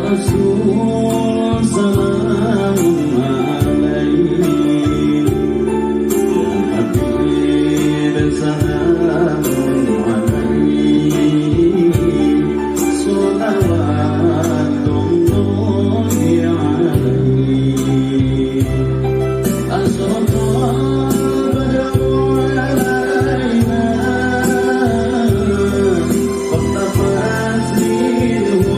Rasul salamun alaik, ya Habib salamun alaik, sholawatullahi alaik. Asraqa al-badru alaina, waqtafat minhu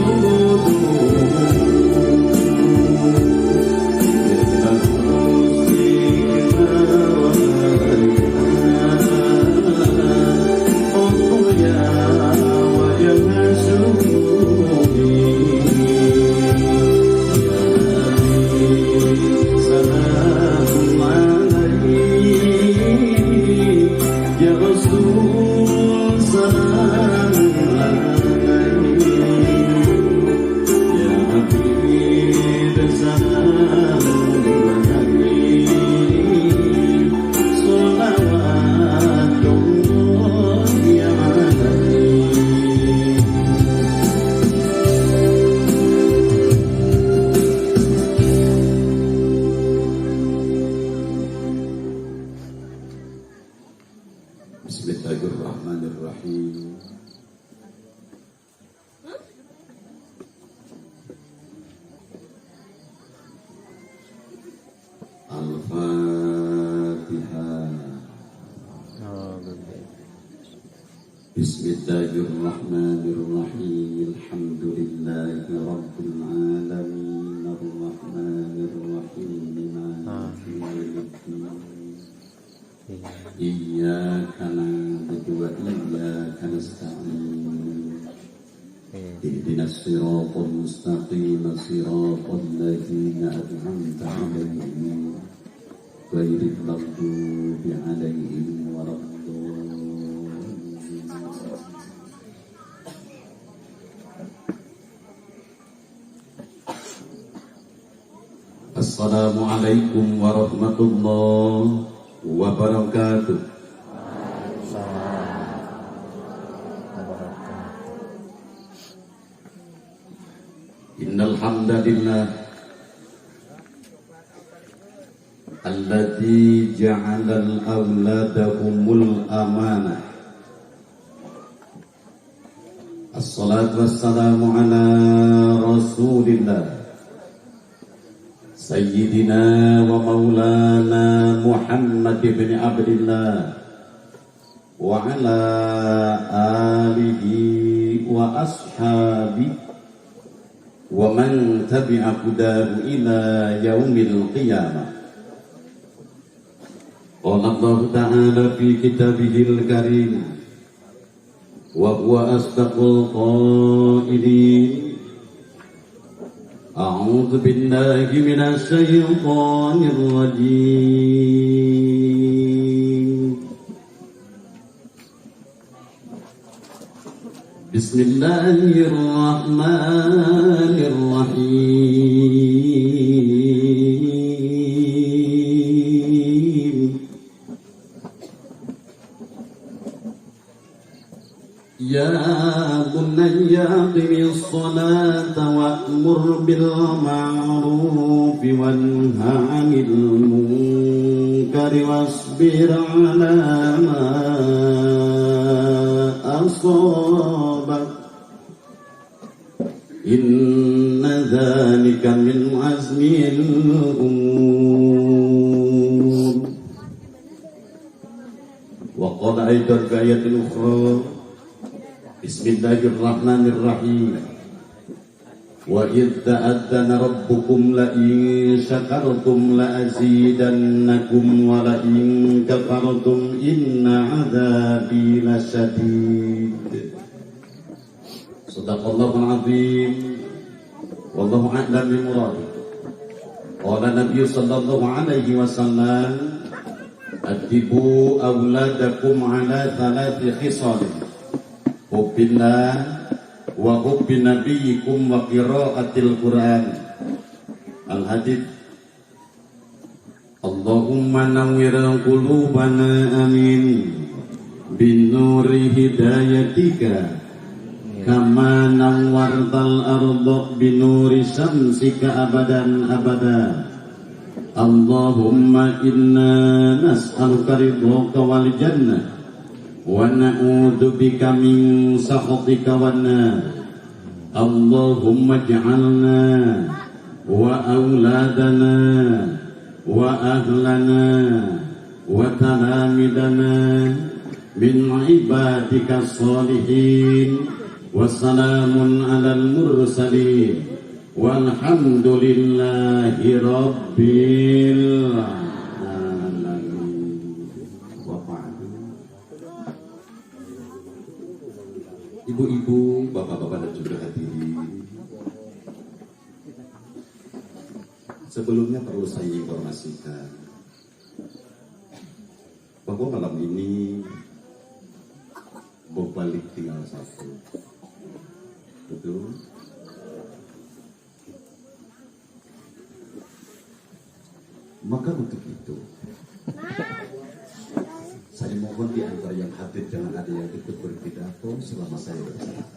Ya Rasul salam alaik, Ya Habib salam alaik, sholawatullahi alaik. Bismillahirrahmanirrahim. Al-Fatihah. Bismillahirrahmanirrahim. Alhamdulillahi rabbil alamin, arrahmanirrahim, maliki yaumiddin. Iyyaka na'budu wa iyyaka nasta'in. Ihdinas siratal mustaqim, siratal ladzina an'amta 'alaihim, ghairil maghdubi 'alaihim waladdallin. Assalamualaikum warahmatullahi wabarakatuh. Innal hamdalillah alladzi ja'ala al-awlada humul amanah. Assalatu wassalamu ala Rasulillah Sayyidina wa maulana Muhammad ibn Abdillah wa ala alihi wa ashabihi wa man tabi'a hudahu ila yaumil qiyamah. Qala Allah ta'ala fi kitabihil karim wa huwa asdaqul qailin. A'udzu billahi minasy syaithanir rajim. Bismillahirrahmanirrahim. Ya bunayya aqimis sholata wa'mur bil ma'ruf wanha 'anil munkari wasbir 'ala ma asabak, inna dzalika min azmil umur. Wa qala aidan fi ayatin ukhra, Bismillahirrahmanirrahim. Wa idh ta'adzana rabbukum la in syakartum la azidannakum wa la in kafartum inna adzabi lasyadid. Sadaqallahul azim. Wallahu a'lam bi muradih. Qala Nabi sallallahu alaihi wasallam, adibu auladakum ala thalathi khisal. Hubbillah wa hubbi nabiyyikum wa qiraatil Qur'an. Al hadits. Allahumma nawwir qulubana amin bin nuri hidayatika Kama nawwartal arda binuri syamsika abadan abada. Allahumma inna nas'aluka ridhaka wal jannah wa na'udzubika min sakhatika wan nar. Allahumma ij'alna wa auladana wa ahlana wa talamidana min ibadika salihin. Wassalamun alal mursalin walhamdulillahi rabbil alamin. Wa ba'du. Ibu-ibu, bapak-bapak dan juga hadirin, sebelumnya perlu saya informasikan bahwa malam ini balik tinggal satu. Betul? Maka untuk itu, saya mohon di antara yang hadir jangan ada yang ikut berpidato selama saya berceramah.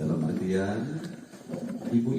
Dalam artian, ibu-ibu